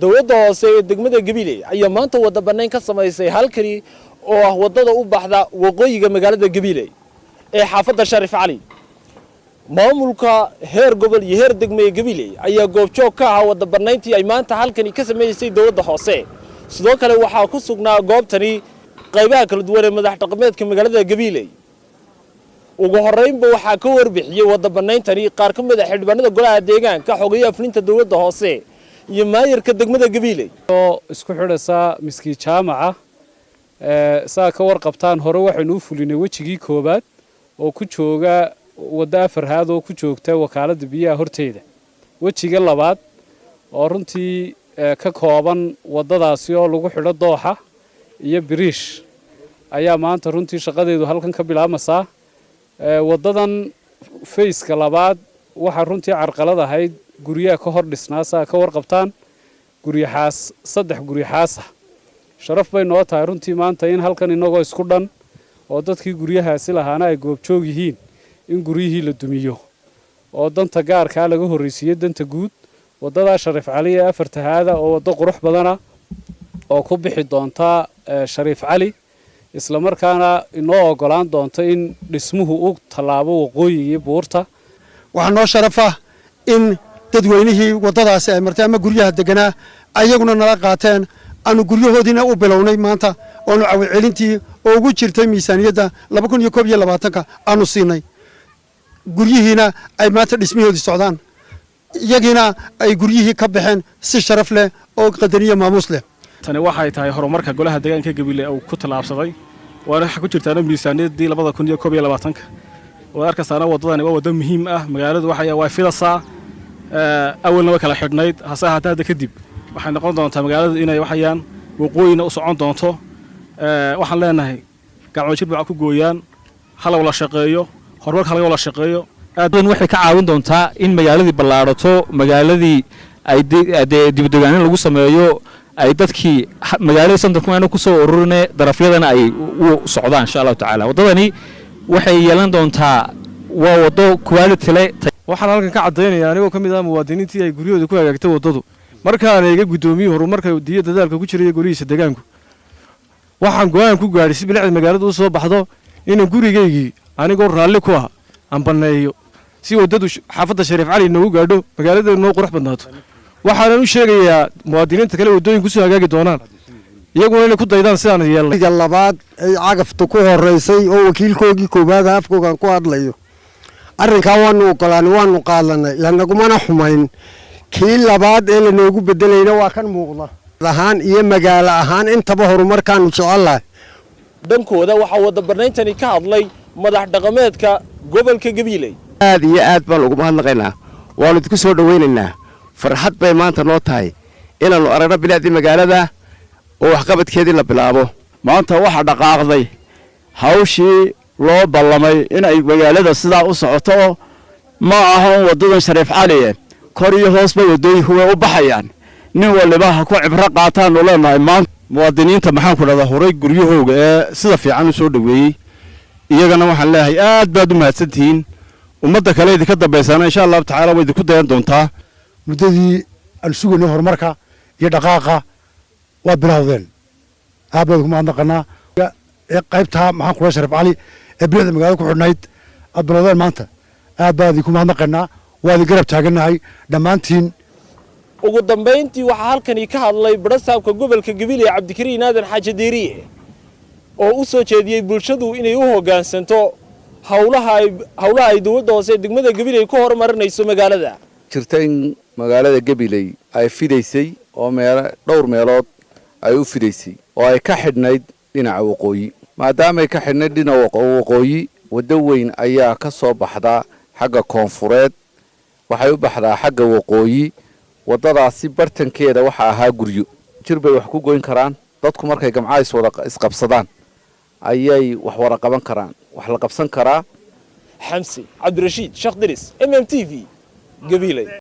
Dowladda hoose ee degmada Gabiley ayaa maanta wadda bannayn ka samaysay halkani oo ah waddada u baxda waqooyiga magaalada Gabiley ee xaafadda Sharif Cali. Maamulka heer gobol iyo heer degmo ee Gabiley ayaa goobjoog ka ahaa wadda bannayntii ay maanta halkani ka samaysay dowladda hoose. Sidoo kale waxaa ku sugnaa goobtani qaybaha kala duwan ee madax dhaqameedka magaalada Gabiley. Ugu horreynba waxaa ka warbixiyey wadda bannayntani qaar ka mid a xildhibaanada golaha deegaanka, xogayaha fulinta dowladda hoose iyo maayarka degmada Gabiley. Oo isku xidhaysaa miskii jaamaca. Saa ka warqabtaan, hore waxaynu u fulinay wejigii koowaad oo ku jooga waddo afarhaad oo ku joogta wakaaladda biyaha horteeda. Wejiga labaad oo runtii ka kooban waddadaasi oo lagu xidho dooxa iyo biriish ayaa maanta runtii shaqadeedu halkan ka bilaabmaysaa. Waddadan phase-ka labaad waxaa runtii carqalad ahayd guryaha ka hor dhisnaa. Saa ka warqabtaan, guryaxaas saddex guryaxaasa. Sharaf bay noo tahay runtii maanta in halkan inagoo isku dhan oo dadkii guryahaasi lahaana ay goobjoog yihiin in guryihii la dumiyo oo danta gaarkaa laga horraysiiyo danta guud. Waddadaa Shariif Cali ee afarta haada oo waddo qurux badana oo ku bixi doonta Shariif Cali, islamarkaana inoo ogolaan doonta in dhismuhu u tallaabo waqooyigii buurta. Waxaa noo sharaf ah in dadweynihii waddadaasi ay martay ama guryaha deganaa ayaguna nala qaateen, aanu guryahoodiina u bilownay maanta, oonu cawilcelintii oo ugu jirtay miisaaniyadda 2021-ka aanu siinay, guryihiina ay maanta dhismihoodii socdaan, iyagiina ay guryihii ka baxeen si sharaf leh oo qadariyo maamuus leh. Tani waxay tahay horumarka golaha deegaanka Gabiley uu ku tallaabsaday, waana waxa ku jirtaana miisaaniyaddii 2021-ka. Waad arkaysaana, waddadani waa waddo muhiim ah. Magaaladu waxay way fidasaa, awalna way kala xidhnayd, hase ahaatee hadda kadib waxay noqon doontaa magaaladu inay waxayaan waqooyina u socon doonto. Waxaan leenahay gacmo jir baa ku gooyaan, hala wada shaqeeyo, horumarka halaga wada shaqeeyo. Aad waxay ka caawin doontaa in magaaladii ballaadhato, magaaladii ay dee dibadegaanin lagu sameeyo, ay dadkii magaalada centre-ku ayna ku soo ururine, darafyadana ay u socdaan, insha Allahu tacaala. Waddadani waxay yeelan doontaa, waa waddo quality leh. Waxaan halkan ka caddaynaya, anigoo ka mid ah muwaadiniintii ay guryahooda ku hagaagtay waddadu, markaan eega guddoomiye horumarka diyo dadaalka ku jiraya golihiisa deegaanku, waxaan go'aan ku gaadhay si bilicda magaalada u soo baxdo inaan gurigaygii anigoo raalli ku ah aan banneeyo, si waddadu xaafadda Shariif Cali noogu gaadho, magaalada noo qurux badnaato. Waxaanan u sheegayaa muwaadiniinta kale waddooyin kusoo hagaagi doonaan iyaguna inay ku daydaan sidaan yeelnay. Labaad ay cagafta ku horeysay oo wakiilkoogii koowaad afkoogan ku hadlayo, arrinkaa waanu ogolaanay, waanu qaadanay, lanagumana xumayn. Kii labaad ee lanoogu bedelayna waa kan muuqda ahaan iyo magaalo ahaan intaba horumarkaanu jecellahay. Dhankooda waxaa wadda barnayntani ka hadlay madax dhaqameedka gobolka Gabiiley. Aad iyo aad baan ugu mahadnaqaynaa, waannu idinku soo dhowaynaynaa. Farxad bay maanta noo tahay inaannu aragno bilicdii magaalada oo waxqabadkeedii la bilaabo. Maanta waxaa dhaqaaqday hawshii loo ballamay inay magaalada sidaa u socoto. Oo ma aha un waddadan Shariif Caliye, kor iyo hoosba waddooyinku way u baxayaan. Nin waliba ha ku cibro qaataanu leenahay maanta. Muwaadiniinta, maxaan ku dhahdaa, horay guryahooga ee sida fiican u soo dhoweeyey, iyagana waxaan leeyahay aad baad u mahadsantihiin. Ummadda kale idinka dambaysaana, insha Allahu tacaala, way idinku dayan doontaa. Muddadii aan sugaynay horumarka iyo dhaqaaqa waad bilowdeen, aad baan ku mahadnaqanaa. Qaybtaa, maxaan kula, Sharif Cali ee bilicda magaalada ku xidhnayd aad bilowdeen maanta, aad baan idinku mahadnaqaynaa, waa idin garab taagannahay dhammaantiin. Ugu dambayntii waxaa halkani ka hadlay badhasaabka gobolka Gabiley, Cabdikariin Aadan Xaaji Diiriye, oo u soo jeediyey bulshadu inay u hoggaansanto howlaha ay dowladda hoose ee degmada Gabiley ku horumarinayso magaalada. Jirta in magaalada Gabiley ay fidaysay oo meelo dhowr meelood ay u fidaysay oo ay ka xidhnayd dhinaca waqooyi. Maadaamay ka xidhnayd dhinaca waqooyi, waddo weyn ayaa ka soo baxda xagga koonfureed, waxay u baxdaa xagga waqooyi. Waddadaasi bartankeeda waxaa ahaa guryo. Jir bay wax ku goyn karaan dadku. Markay gamcaha iswada isqabsadaan ayay wax wada qaban karaan, wax la qabsan karaa. Xamsi Cabdirashiid Sheekh Diris, MM TV, Gabiley.